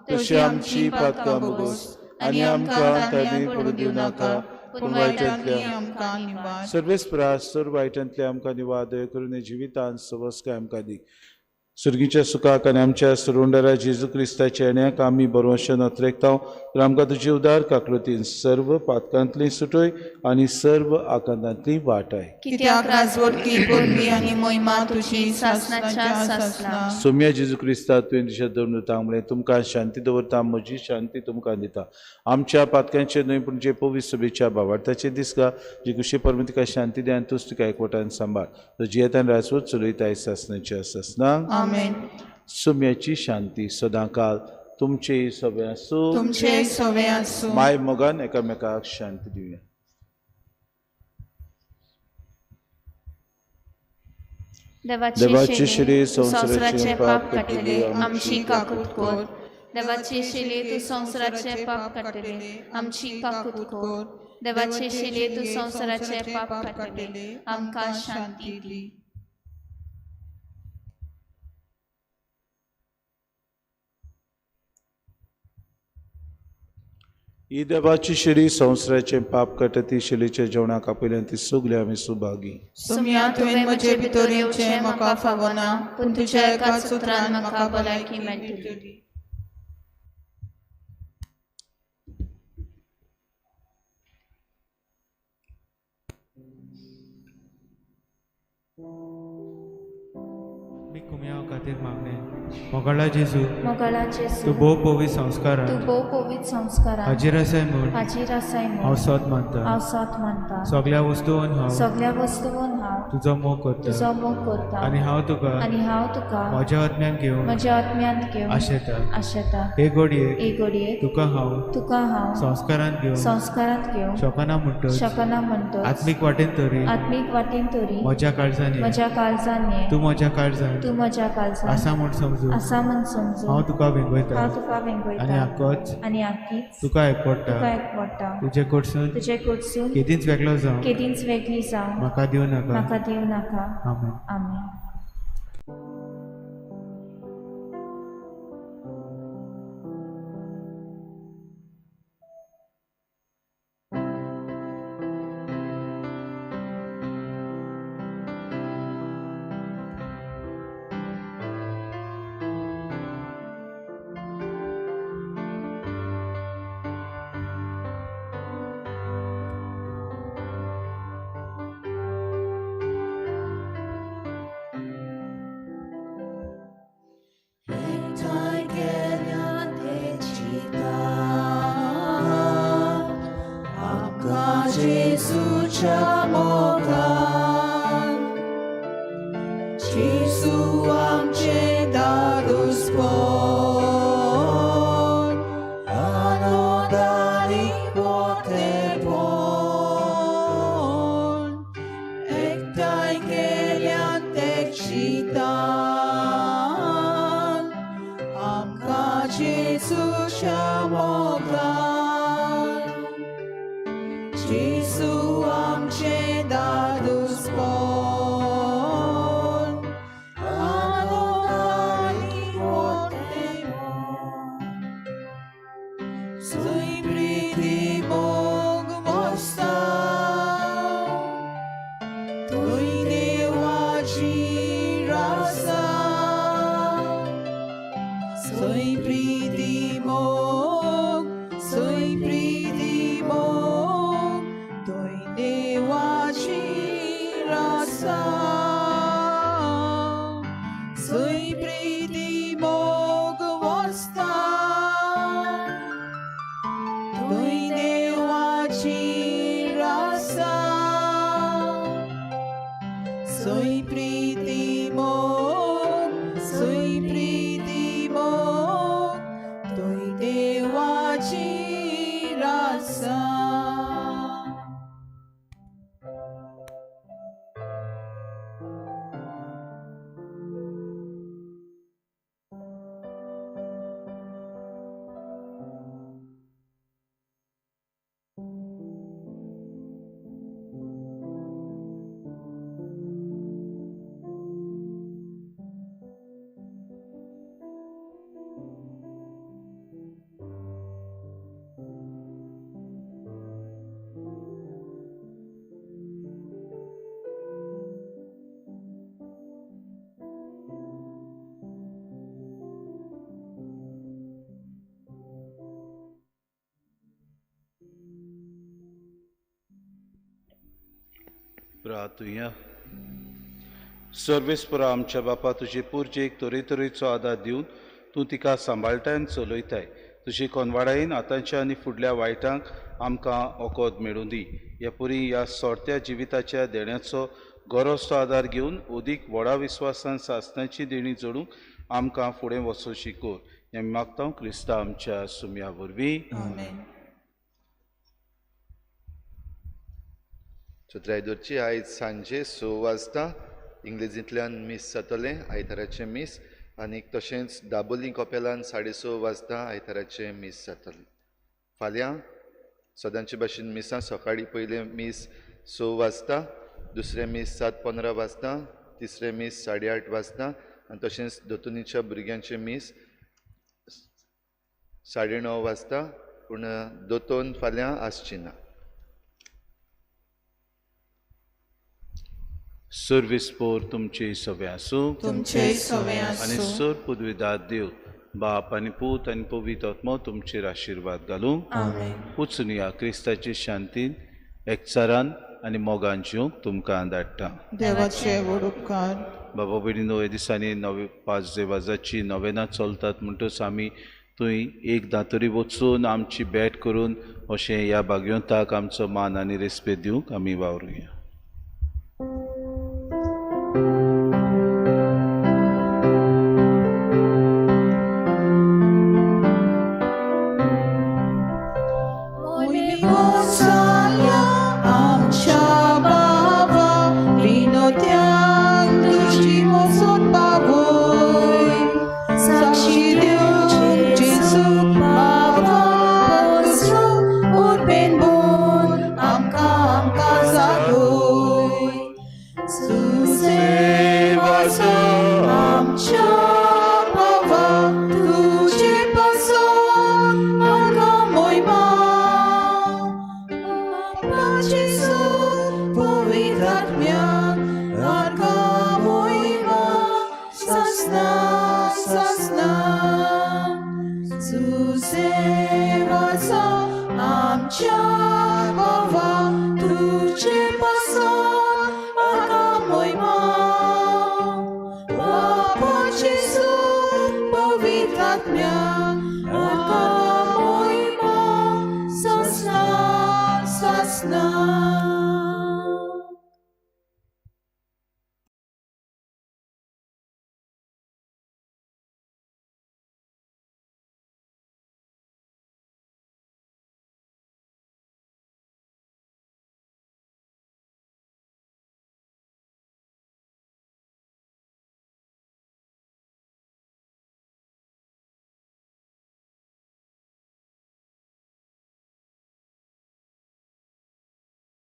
तशी आमची पातकां भोगोस आनी आमकां तांणी पडूं दिवं नाका पूण वायटांतल्या आमकां निवार. सर्वेस्परा सर्व वायटांतल्या आमकां निवार दया करून जिवितान सवस्काय आमकां दी. सुर्गीच्या सुखाक आनी आमच्या सुरुंडरा जेजू क्रिस्ताच्या येण्याक आमी बरोवंशे नत्रेकता तर आमकां तुजी उदार काकळतीन सर्व पातकांतली सुटय आनी सर्व आकांतांतली वाटाय. कित्याक राजवटकी परबी आनी महिमा तुजी सासणाच्या सासणा. सोम्या जेजू क्रिस्ता तुवें तुज्या धर्मदूतांक म्हळें तुमकां शांती दवरता, म्हजी शांती तुमकां दिता. आमच्या पातकांचेर न्हय पूण जे पवित्र सभेच्या भावार्थाचेर दिसका जी कुशी परमेश्वर तुका शांती दी आनी तूच तुका एकवटान सांबाळ. तो जियेतान राजवट चलयताय सासणाच्या सासणाक. आमेन. सुम्याची शांती सदांकाल तुमचे सगळे आसूं, तुमचे सगळे आसूं. माय मोगान एकामेकाक शांती दिवया. देवाचे शिरे संवसाराचे पाप काडटले आमची काकूत कर. देवाचे शिले तूं संवसाराचे पाप काडटले आमची काकूत कर. देवाचे शिले तूं संवसाराचे पाप काडटले आमकां शांती दी. ही देवाची शिरी संवसाराचे पाप काडटा ती शिलीच्या जेवणाक आपयल्यान ती सगळी आमी सुभागी. सुम्या तुवें म्हजे भितर येवचें म्हाका फावना पूण तुज्या एका सुत्रान म्हाका भलायकी मेळटली. मी कुम्याव खातीर मागणें. मोगाळा जेजू, मोगाळा जेजू, तूं भोव पवित्र संस्कारान, तूं भोव पवित्र संस्कारान हाजीर आसाय म्हूण, हाजीर आसाय म्हूण हांव सोद मानता, हांव सोद मानता. सगळ्या वस्तून हांव, सगळ्या वस्तून हांव तुजो मोग करता, तुजो मोग करता आनी हांव तुका, आनी हांव तुका म्हज्या आत्म्यान घेवन, म्हज्या आत्म्यांत घेवन आशेता, आशेता. हे घडयेक, हे घडयेक तुका हांव, तुका हांव संस्कारांत घेवन, संस्कारांत घेवन शकना म्हणटच, शकना म्हणटच आत्मीक वाटेन तरी, आत्मीक वाटेन तरी म्हज्या काळजान, म्हज्या काळजान ये, तूं म्हज्या काळजान, तूं म्हज्या काळजान आसा म्हूण समजून, आसा म्हूण समजून हांव तुका वेंगयता, हांव तुका वेंगयता आनी आकोच, आनी आकीच तुका एकवटा, तुका एकवटा. तुजे कडसून, तुजे कडसून केदींच वेगळो जावं, केदींच वेगळी जावं म्हाका दिवं नाका, म्हाका दिवं नाका. आमेन. आमेन. जेसूच्या मोगान जेसू आमचें दादोसपण आनंदानी मोठेपण एकठांय केल्यान तेक्षितान आमकां जेसूच्या मोगान जेसू आमचें दादोसपण आनंदानी मोठेपण सुय प्रिती मोग वसता थंय देवाची रासा सुय प्रिती मोग सुय प्रिती मोग थंय देवाची रासा सुय प्रिती मोग वसता थंय देवाची रासा सुय प्रिती मोग सुय प्रिती मोग थंय देवाची रासा. प्रार्थुया. सर्वेस्परा आमच्या बापा, तुजे पुरजेक तरेतरेचो आदार दिवन तूं तिका सांबाळटाय आनी चलयताय. तुजी कोनवाडायेन आतांच्या आनी फुडल्या वायटांक आमकां ओकोद मेळूं दी. ह्या पुरी ह्या सोरत्या जिविताच्या देण्याचो गरजचो आदार घेवन अदीक व्हडा विस्वासान सासणाची देणी जोडूंक आमकां फुडें वचूं शिकोर. हें मागता क्रिस्ता आमच्या सुम्या वरवीं. चत्राय दवरची आयज सांजे 6 वाजता इंग्लेजींतल्यान मीस जातलें, आयताराचें मीस, आनीक तशेंच दाबोली कपेलान 6:30 वाजता आयताराचें मीस जातलें. फाल्यां सदांचे भाशेन मिसां सकाळीं पयलें मीस 6 वाजता, दुसरें मीस 7:15 वाजता, तिसरें मीस 8:30 वाजता आनी तशेंच दोतोनीच्या भुरग्यांचें मीस 9:30 वाजता. पूण दोतोन फाल्यां आसची ना. सर्वेस्पोर तुमचे सवे आसूं, तुमचे सवे आनी आसूं. सर पुदविदार देव बाप आनी पूत आनी पवित्र आत्मो तुमचेर आशिर्वाद घालूं. आमेन. वचून या क्रिस्ताचे शांतीन, एकचारान आनी मोगान जिवंक तुमकां धाडटा. देवाचे व्हड उपकार. बाबा भयणीनो, ह्या दिसांनी नवे 5 देवाजाची नवेनां चलतात म्हणटच आमी थंय एकदां तरी वचून आमची भेट करून अशें ह्या भाग्यवंताक आमचो मान आनी रेस्पेद दिवंक आमी वावरुया. आमच्या बाबा विनोद्यांक तुजी मोजून पावय साक्षी दिवन जेजू बाबा दुसरो उर्बेन बोल आमकां आमकां जागोय सुसेवाचो आमच्या बाबा तुजे पासून आमकां मोहिमा बाबा जेजू पवित्र आत्म्याक आमकां मोहिमा सासना सासना सुसेवाचो आमच्या बाबा तुजे पासून आमकां मोहिमा बाबा जेजू पवित्र आत्म्याक आमकां मोहिमा सासना सासना.